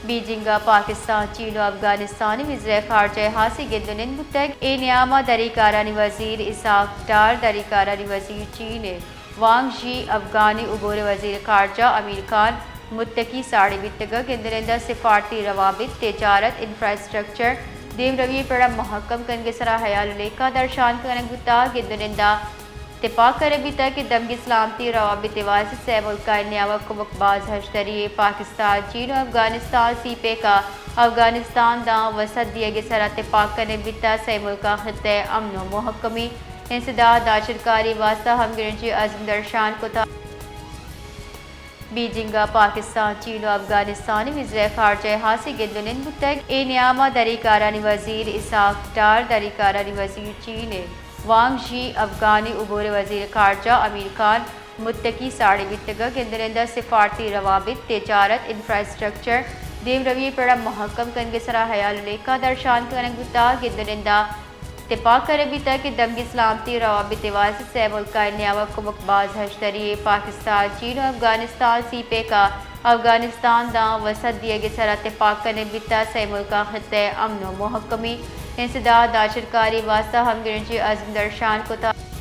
بیجنگ ءَ پاکستان، چین ءُ افغانستان ءِ وزرائے خارجہ ءِ ہاسیں گند ءُ نند بوتگ۔ اے نیام ءَ دری کارانی وزیر اسحاق ڈار، دری کارانی وزیر چین ءِ وانگ ژی، افغانی امور ءِ وزیر خارجہ امیر خان متقی ساڑی بیتگ ءُ گند ءُ نند ءَ سفارتی روابط، تجارت، انفراسٹرکچر، دیمروی ءِ پڑ ءَ مھکم کنگ ءِ سرا ہیال ءُ لیکہ درشان کنگ بوتگ۔ گند ءُ نند ءَ تپاک کنگ بیتگ کہ دمگی سلامتی روابط ءِ واستہ سئے ملک ءِ نیام ءَ کمک باز ہژدری اِنت۔ پاکستان، چین ءُ افغانستان سی پیک ءَ افغانستان داں وسعت دیگ ءِ سرا تپاک کنگ بیتگ، سئے ملک ءَ خطہ ءِ امن ءُ مھکمی، انسداد، دہشتکاری ءِ واستہ ہمگرنچی ءِ عزم درشان کتگ۔ بیجنگ ءَ پاکستان، چین ءُ افغانستان ءِ وزرائے خارجہ ءِ ہاسیں گند ءُ نند بوتگ۔ اے نیام ءَ دری کارانی وزیر اسحاق ڈار، دری کارانی وزیر چین ءِ وانگ ژی، افغانی امور ءِ وزیر خارجہ امیر خان متقی ساڑی بیتگ ءُ گند ءُ نند ءَ سفارتی روابط، تجارت، انفراسٹرکچر، دیمروی ءِ پڑ ءَ مھکم کنگ ءِ سرا ہیال ءُ لیکہ درشان کنگ بوتگ۔ گند ءُ نند ءَ تپاک کنگ بیتگ کہ دمگی سلامتی روابط ءِ واستہ سئے ملک ءِ نیام ءَ کمک باز ہژدری اِنت۔ پاکستان، چین ءُ افغانستان سی پیک ءَ افغانستان داں وسعت دیگ ءِ سرا تپاک کنگ بیتگ، سئے ملک ءَ خطہ ءِ امن ءُ مھکمی، انسداد، دہشتکاری ءِ واستہ ہمگرنچی ءِ عزم درشان کتگ۔